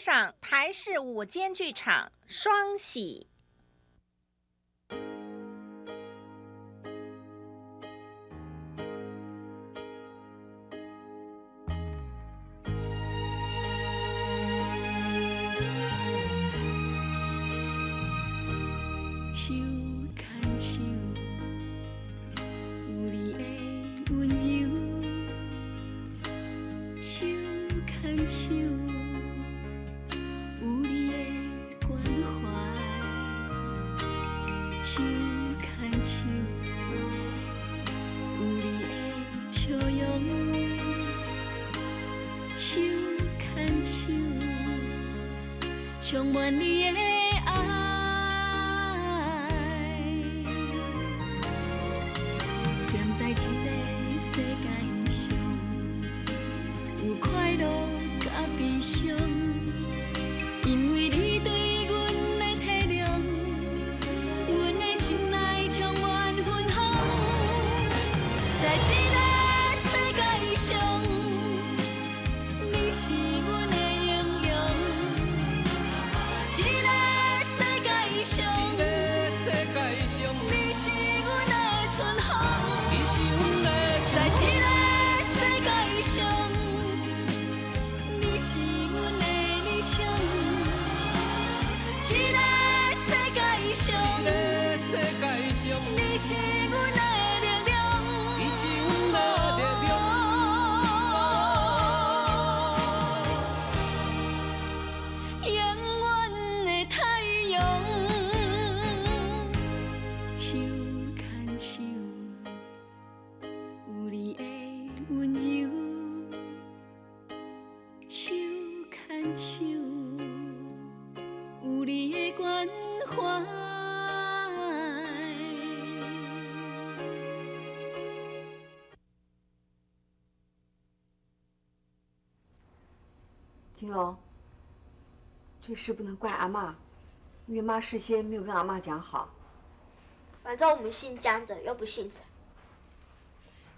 赏台视午間劇場《雙喜》。手牽手，有你的溫柔；手牽手，有你的關懷；手牽手，有你的笑容；手牽手，充滿你的愛。踮在這个世界上，有快樂佮悲傷，因為你對阮的體諒，阮的心內充滿芬芳。在這个世界上，你是阮的英雄。這个世界上，你是阮的春風。在這个世界上，你是阮的理想。這个世界上，你是阮的力量。永遠的太陽，手牽手，有你的溫柔；手牽手，有你的關懷。金龍，這事不能怪阿嬤，因為媽事先沒有跟阿嬤講好。反正我們姓江的，又不姓陳。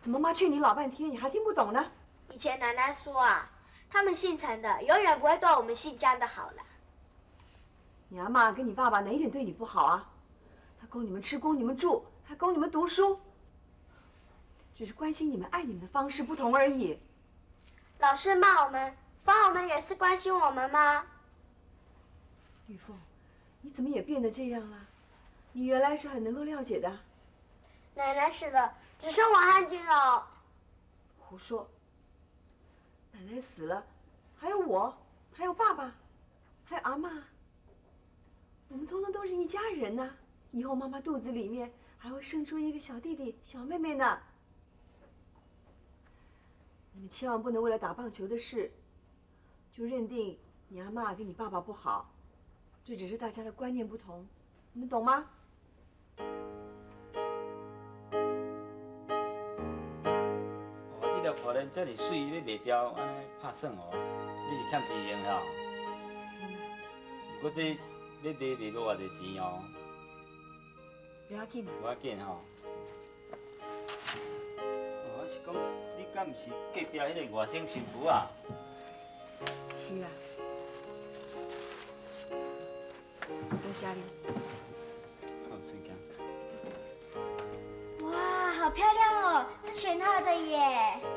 怎麼媽勸你老半天，你還聽不懂呢？以前奶奶說啊，他們姓陳的永遠不會對我們姓江的好了。你阿嬤跟你爸爸哪一點對你不好啊？他供你們吃，供你們住，還供你們讀書，只是關心你們、愛你們的方式不同而已。老師罵我們、罰我們也是關心我們嗎？玉鳳，你怎麼也變得這樣了？你原來是很能夠諒解的。奶奶死了，只剩我和金龍。胡說！奶奶死了，還有我，還有爸爸，還有阿嬤，我們通通都是一家人吶。以後媽媽肚子裡面還會生出一個小弟弟、小妹妹呢。你們千萬不能為了打棒球的事，就認定你阿嬤跟你爸爸不好，這只是大家的觀念不同，你們懂嗎？哦，這條破鏈這爾媠，欲賣掉，按呢拍算哦。你是欠錢用吼？不過這欲賣賣無偌濟錢哦。不要緊啦。無要緊吼。哦，我是講，你敢毋是隔壁彼個外省新婦啊？是啊。多謝你。好，隨便。哇，好漂亮哦，是全套的耶！好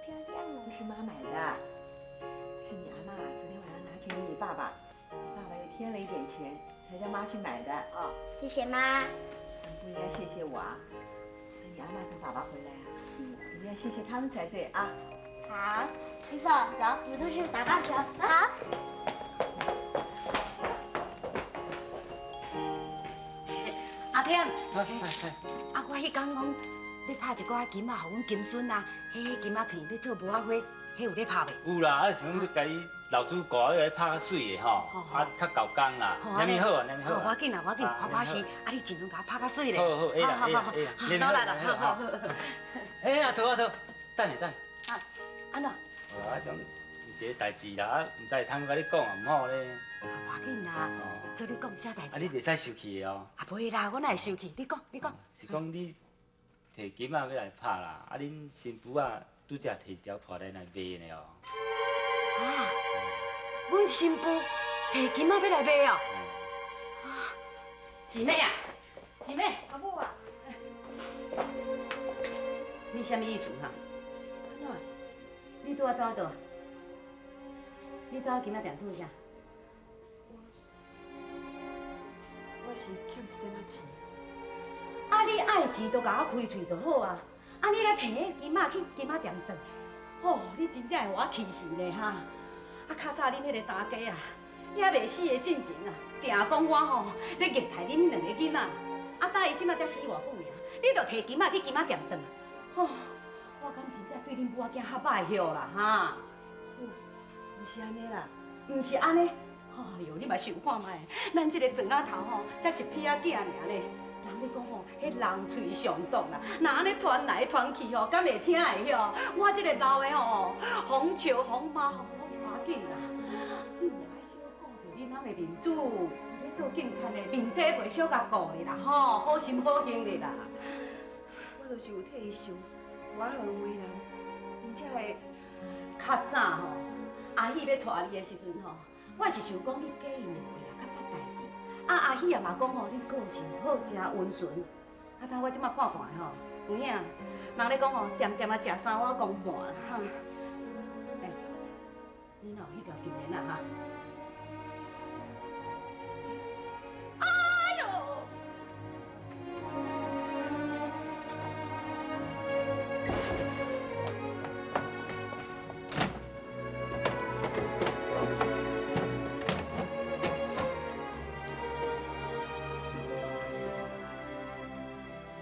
漂亮哦。不是媽買的，是你阿嬤昨天晚上拿錢給你爸爸，你爸爸又添了一點錢，才叫媽去買的。哦，謝謝媽。你不應該謝謝我啊，等你阿嬤跟爸爸回來啊，你要謝謝他們才對啊。好，玉鳳，走，我們出去打棒球。好。阿添，啊，我彼工講咧拍一寡金仔，予阮金孫啊，彼金仔片咧做帽仔花，彼有咧拍袂？有啦，啊想欲共伊老主顧，欲來拍較媠的吼，啊較厚工啦，啥物好啊，啥物好。無要緊啦，無要緊，快快時，啊你盡量共我拍較媠咧。好好，會啦會啦會啦，努力啦，好好好。哎呀，頭啊頭，等下等下。啊，按怎？我想有一個代誌啦，啊，毋知會通共你講啊，毋好咧。無要緊啦，做你講啥代誌？啊，你袂使生氣的哦。啊，袂啦，我哪會生氣？你講，你講。是講你提金仔欲來拍啦，啊，恁新婦仔拄才提一條破鏈來賣呢哦。啊？阮新妇提金仔欲来卖哦。是咩啊？是咩？阿母啊，你啥物意思哈？按怎？你拄仔走佗？你走金仔店创啥？我是欠一点仔钱。啊！你爱钱就共我开喙就好啊！啊！你咧提彼金仔去金仔店当，吼！你真正会予我气死呢哈！啊，较早恁彼个大家啊，伊犹未死的进前啊，定讲我吼咧虐待恁彼两个囡仔。啊，胆伊这马才死偌久尔，你就提金仔去金仔店当，吼！我敢真正对恁母仔囝较歹晓啦哈？毋是按呢啦，毋是按呢。哎哟，你嘛想看觅，咱这个庄仔头吼，才一批仔囝尔呢。人咧讲吼，彼人喙上毒啦，若按呢传来传去吼，敢会听会晓？我这个老的吼，风笑风骂吼，拢无要紧啦。你嘛爱小顾著恁翁的面子，伊咧做警察的，面体袂小共顾咧啦吼，好心好行咧啦。我就是有替伊想，无爱予伊为难，毋才会。较早吼，阿喜欲娶你的时阵吼，我是想讲你嫁伊两岁啊，较捌代志。啊，阿喜也嘛讲吼，你个性好，诚温顺。啊，但我这马看看吼，有影，人咧讲吼，恬恬仔食三碗公半。哈。欸，你哪有彼条金链啊？哈？哎哟！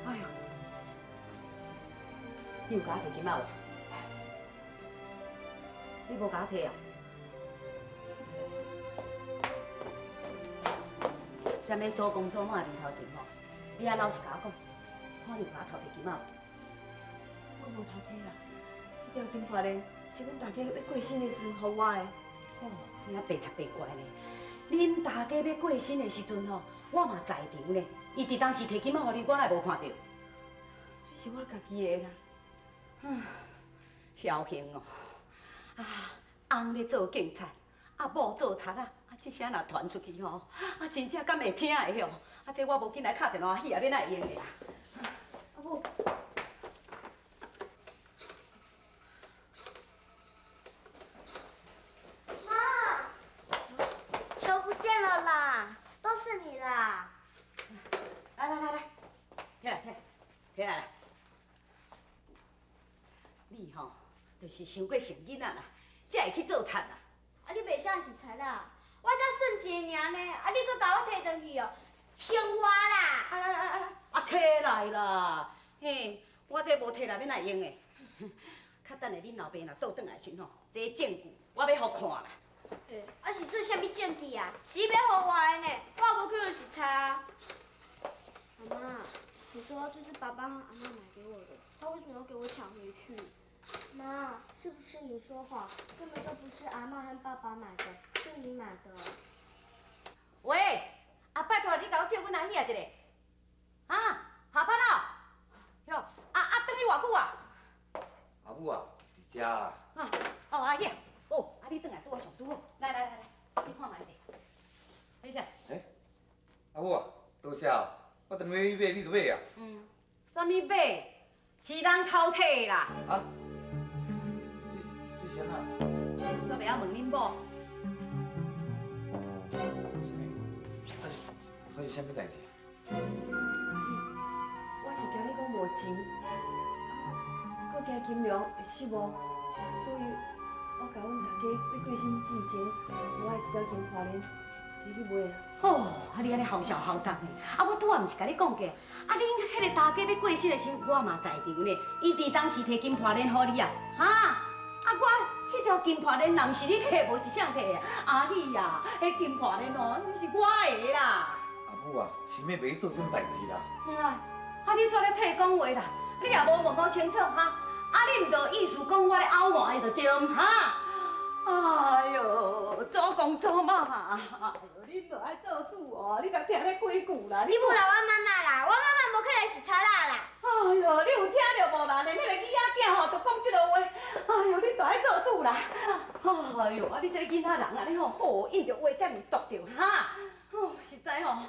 哎哟，你有共我提金仔无？你无共我提啊？踮咧祖公祖母的面头前吼，你爱老实共我讲，看你有共我偷提金仔无？我无偷提啦，彼条金发链是阮大家欲过身的时阵予我的。哦，你啊白贼白怪呢！恁大家欲过身的时阵吼，我嘛在场呢。伊伫当时提金仔予你，我哪会无看著？彼是我家己的啦。侥幸哦！啊，翁咧做警察，啊某做贼仔，啊这声若传出去吼，啊真正敢会听会晓？啊这我无紧来敲电话，戏也欲哪会用的啦？阿母，妈，球不见了啦，都是你啦！来来来来，起来起来起来啦！你吼，就是伤过成囡仔啦，才会去做贼啦。啊，你袂像是贼啦，我才算一个尔呢，啊，你阁共我提转去哦，生我啦！啊啊啊啊！啊，提来啦！嘿，我这无提来，欲哪会用的？较等下恁老爸若倒转来时吼，这证据我欲予看啦。欸，啊是这啥物证据啊？是你欲予我的呢，我无可能是贼啊。阿妈，你说这是爸爸和阿嬷买给我的，他为什么要给我抢回去？妈，是不是你说谎？根本就不是阿嬷和爸爸买的，是你买的。喂，啊拜托你共我叫阮阿喜仔一下。啊，下班了？哟，啊啊，转去偌久啊？阿母啊，伫遮啦。啊，哦阿喜，哦，啊你转来拄仔上拄好，来来来来，你看觅者。等一下。欸，阿母啊，多谢哦，我当欲买，你就买啊。嗯，啥物买？是人偷提啦。啊？这是按怎？煞袂晓问恁某。是呢，啊是发生啥物代志？阿喜，我是惊你讲无钱，啊，阁惊金良会失望，所以我共阮大家欲过身之前，予我的这条金发链提去卖啊。哦，啊你按呢好笑好当的，啊我拄仔毋是共你讲过，啊恁彼个大家欲过身的时，我嘛在场呢，伊伫当时提金发链予你啊，哈？啊我彼条金发链若毋是你提，无是谁提的？阿喜啊，彼金发链哦，毋是我的啦。阿母啊，是欲袂去做这种代志啦。嗯啊，啊你煞咧替讲话啦，你也无问我清楚哈？啊你毋著意思讲我咧敖换伊就对哈？哎哟，祖公祖母啊，哎哟，恁著爱做主哦，你若听咧几句啦？你无闹我妈妈啦，我妈妈无可能是贼仔啦。哎哟，你有听著无啦？连彼个囡仔囝吼，都讲这落话，哎哟，恁著爱做主啦。哎哟，啊你這个囡仔人啊，你吼好應著話遮爾毒著哈？哦，實在吼。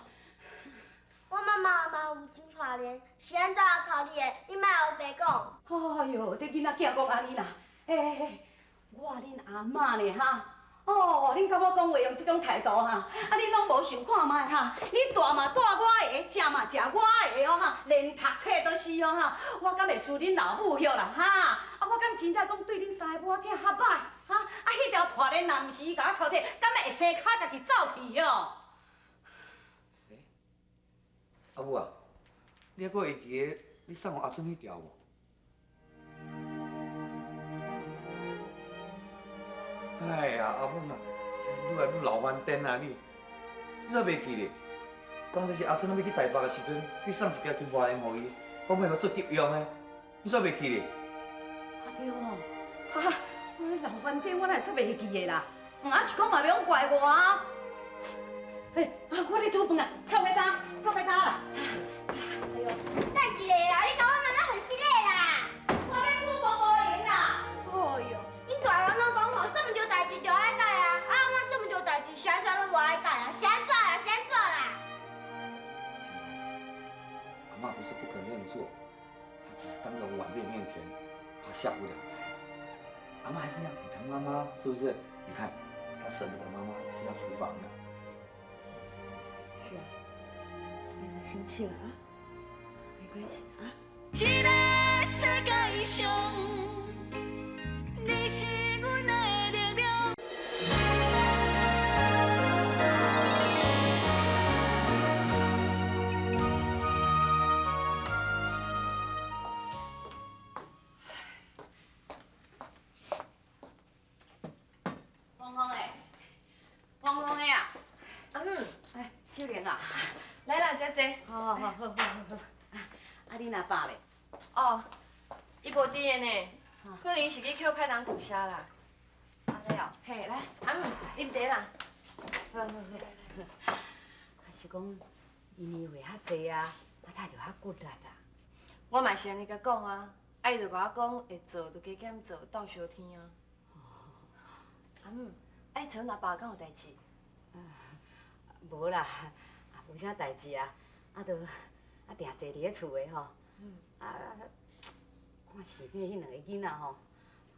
我媽媽嘛有金發鏈，是按怎偷你的？你莫烏白講。哎喲，這囡仔囝講按呢啦，欸欸，我恁阿嬤呢哈？哦，恁佮我講話用這種態度哈？啊，恁攏無想看覓哈？你蹛嘛蹛我的，食嘛食我的哦哈，連讀冊都是哦哈。我敢會輸恁老母許啦哈？啊，我敢真正講對恁三个某仔囝較歹哈？啊，彼條破鏈若毋是伊共我偷摕，敢會生跤家己走去哦？阿母啊，你猶閣會記得你送予阿春彼條無？哎呀，阿母啊，愈來愈老番顛啊你！你煞袂記得？當初是阿春欲去台北的時陣，你送一條金發鏈予伊，講欲予做急用的，你煞袂記得？啊對哦，哈，我老番顛，我哪會煞袂記得啦？啊是講嘛袂用怪我啊！欸，啊，我咧煮飯啊，臭火焦，臭火焦啦！哎呦，等一下啦，你共我媽媽很失禮啦！我欲煮飯無閒啦！哎喲，恁大人攏講吼，這麼著代誌就愛改啊，啊，我這麼著代誌，是按怎攏無愛改啊？是按怎啦？是按怎啦？阿嬤不是不肯認錯，她只是當着我晚輩面前，怕下不了台。阿嬤還是一樣很疼媽媽，是不是？你看，她捨不得媽媽是要廚房的。是啊，別再生氣了啊，沒關係的啊。這个世界上，你是阮的力量。芳芳的，芳芳的啊，阿母，哎，秀玲啊，來啦，遮坐。好好好好好好。啊，恁阿爸咧？哦，伊無佇的呢，可能是去抾歹人舊寫啦。按呢哦。嘿，來，阿母，啉茶啦。好好好。啊，是講伊年歲較濟啊，啊，他就較骨力啦。我嘛是按呢共講啊，啊，伊就共我講會做就加減做，鬥相天啊。阿母，啊，你找阮阿爸敢有代誌？無啦，也無啥代誌啊，啊，就啊，定坐佇咧厝的吼。啊，看四妹彼兩个囡仔吼，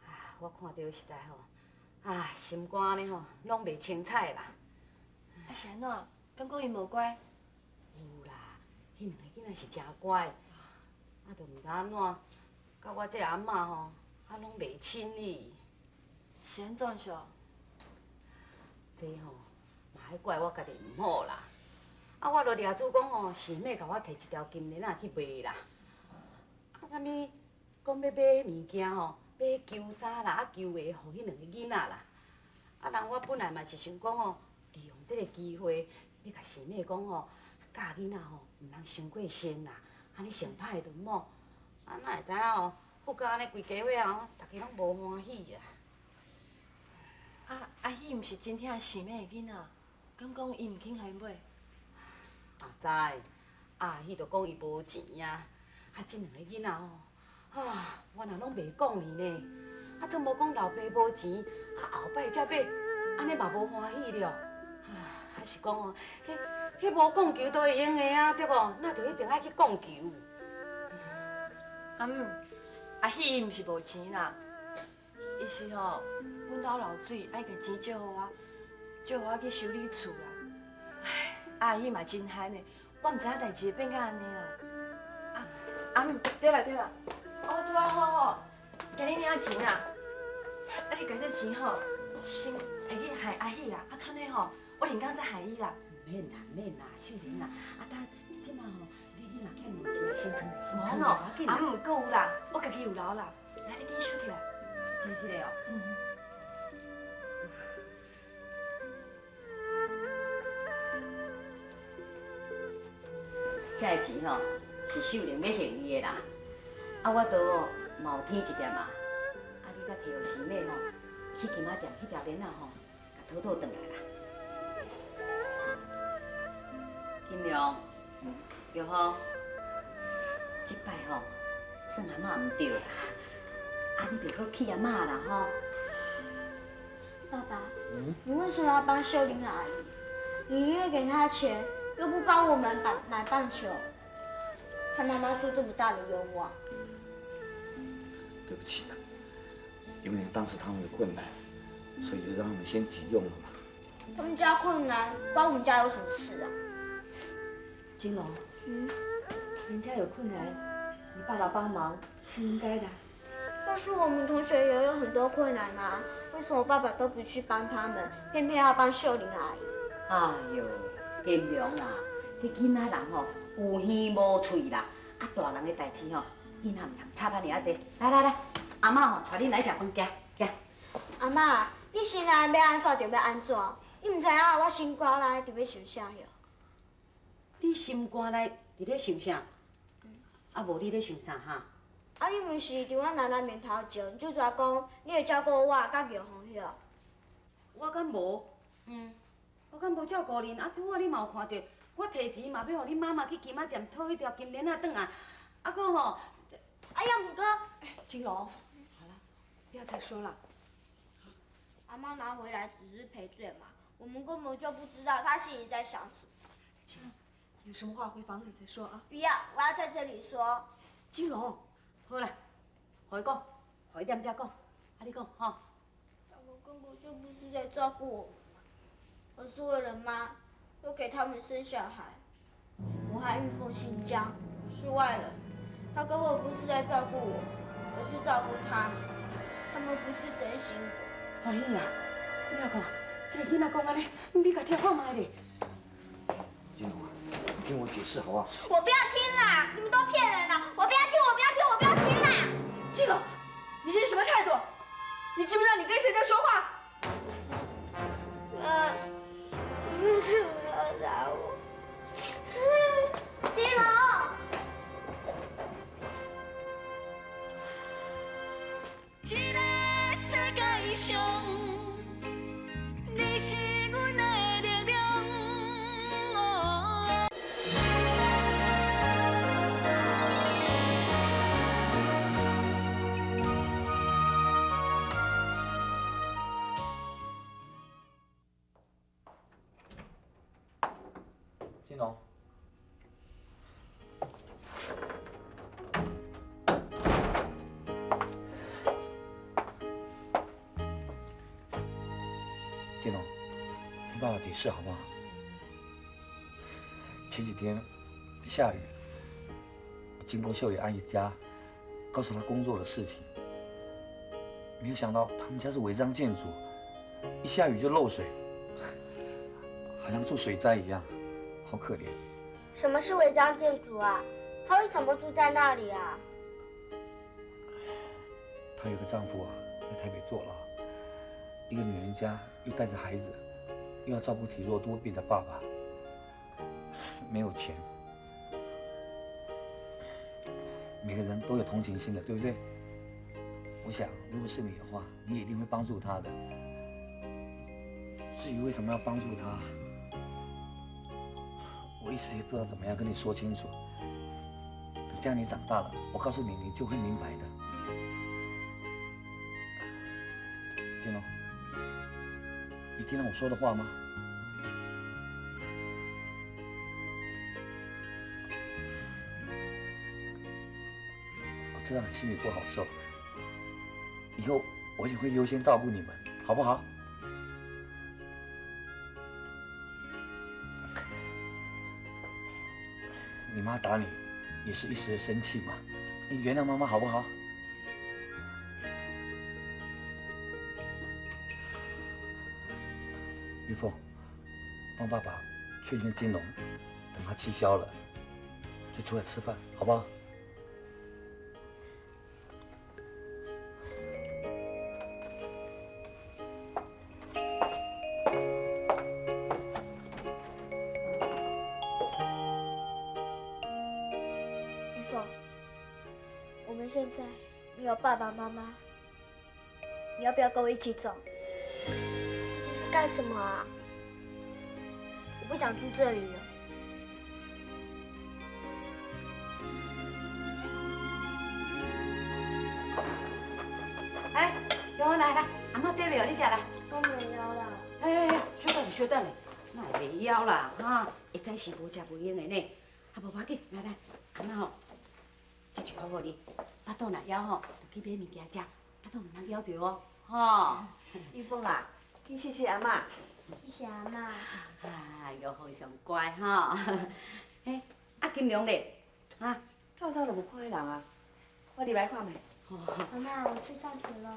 啊，我看著實在吼，啊，心肝呢吼，攏袂清彩啦。啊，是按怎？敢講𪜶無乖？有啦，彼兩个囡仔是誠乖，啊，就毋知按怎，佮我這个阿嬤吼，啊，攏袂親伊。是按怎說？這吼嘛愛怪我家己毋好啦。啊，我就掠主講吼，四妹共我提一條金鏈仔去賣啦。啊，啥物講欲買物件吼，買舊衫啦，啊舊鞋予彼兩个囡仔啦。啊，人我本來嘛是想講吼，利用這个機會，欲共四妹講吼，教囡仔吼，毋通傷過身啦，按呢上歹對無？啊，哪會知影吼，忽甲按呢規家伙啊，逐家攏無歡喜啊。啊，阿喜毋是真疼四妹的囡仔，敢講伊毋肯予𪜶買？嘛知，阿喜就講伊無錢啊，啊，這兩個囡仔吼，啊，原來攏袂講你呢，啊，總無講老爸無錢，啊，後擺才買，按呢嘛無歡喜了，啊，還是講吼，彼無講求都會用的啊，對無？那就一定愛去講求。阿姆，阿喜伊毋是無錢啦，伊是吼，阮兜漏水，愛共錢借予我，借予我去修理厝啦。唉，阿喜嘛真憨的，我毋知影代誌會變甲按呢啦。啊，阿姆，對啦對啦，哦，拄仔好吼，今日領錢啦，啊，你共這錢吼，先提去還阿喜啦，啊，賰的吼，我另工再還伊啦。毋免啦，毋免啦，秀玲啦，啊，等這馬吼，你若欠無錢，先囥，先囥，無咯，阿姆閣有啦，我家己有留啦，來，你緊收起來。真實的哦。嗯。這个錢吼是秀玲欲還伊的啦，啊，我都哦嘛有添一點啊，啊，你再提予四妹吼去金仔店彼條鏈仔吼，共討討轉來啦。金良，玉芳，這擺吼算阿嬤毋對啦，啊，你袂閣氣阿嬤啦吼。爸爸，你为什么要帮秀玲阿姨？你宁愿给她钱，又不帮我们买买棒球。她妈妈说这么大的冤枉。对不起啊，因为当时他们的困难，所以就让他们先急用了嘛。他们家困难，关我们家有什么事啊？金龙，人家有困难，你爸爸帮忙是应该的。但是我们同学也有很多困难啊，为什么爸爸都不去帮他们，偏偏要帮秀玲阿姨？哎呦，金龙啊，这囡仔人吼有耳无喙啦，啊大人的代志吼，囡仔毋通插遐尔仔济。来来来，阿嬷吼带恁来食饭，行行。阿嬷，你心内欲按怎就欲按怎，你毋知影我心肝内伫咧想啥哟？你心肝内伫咧想啥？啊，无你咧想啥哈？啊，你毋是伫阮奶奶面头前就跩讲，你会照顾我佮玉凤许？我敢无？我敢无照顾恁？啊，拄仔你嘛有看著，我提钱嘛欲予恁妈妈去金仔店讨彼条金链仔转来，啊，阁吼，哎呀，毋过，金龙，好了，不要再说了。阿嬷拿回来只是赔罪嘛，我们根本就不知道她心里在想什么。金龙，有什么话回房里再说啊。不要，我要在这里说。金龙，好啦，予伊讲，予伊踮遮讲，啊，你讲吼。他们根本就不是在照顾我们嘛，而是为了妈，又给他们生小孩。我和玉凤姓江，是外人，他根本不是在照顾我，而是照顾他们。他们不是真心的。哎呀，你来看，这个囡仔讲按呢，你共听看觅咧。金龙啊，你听我解释好不好？我不要听啦！你们都骗人啦！我不要听，我不要听，我不要听啦！金龙，你这是什么态度？你知不知道你跟谁在说话？妈，你为什么要打我？金龙。这个世界上，你是阮的力量。金龙。金龙，听爸爸解释好不好？前几天下雨，我经过秀丽阿姨家，告诉她工作的事情，没有想到他们家是违章建筑，一下雨就漏水，好像住水灾一样，好可怜。什么是违章建筑啊？她为什么住在那里啊？她有个丈夫啊，在台北坐牢。一个女人家又带着孩子，又要照顾体弱多病的爸爸，没有钱。每个人都有同情心的，对不对？我想，如果是你的话，你也一定会帮助他的。至于为什么要帮助他，我一时也不知道怎么样跟你说清楚。等将来你长大了，我告诉你，你就会明白的。金龙。你听到我说的话吗？我知道你心里不好受，以后我也会优先照顾你们，好不好？你妈打你，也是一时的生气嘛，你原谅妈妈好不好？玉凤，帮爸爸劝劝金龙，等他气消了，就出来吃饭，好不好？玉凤，我们现在没有爸爸妈妈，你要不要跟我一起走？干什么啊？我不想住这里了。哎，跟我来来，阿嬷缀袂予你食来。我袂枵啦。哎，小等小等咧，哪會袂枵啦？哈，會知是無食袂用的呢。啊，無要緊，來來，阿嬤吼，這一箍予你，腹肚若枵吼，就去買物件食，腹肚毋通枵著哦，吼。玉鳳啊，你謝謝阿嬤。謝謝阿嬤。哎呦，好上乖吼。哎，啊金龍咧，啊，透早就無看彼人啊，我入來看覓。阿嬤，我去上學囉。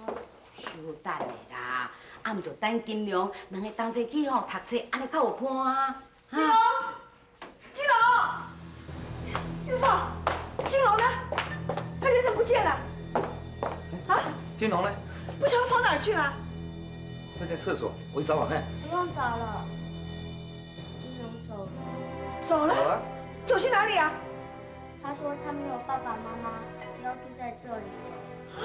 小等下啦，啊，毋著等金龍兩个同齊去吼讀冊，按呢較有伴啊。金龍，金龍，玉鳳，金龍呢？他人怎麼不見了？啊？金龍呢？不曉得跑哪去了。會在廁所，我去找找看。不用找了，金龍走了。走了？走了。走去哪裡啊？他說他沒有爸爸媽媽，不要住在這裡了。啊！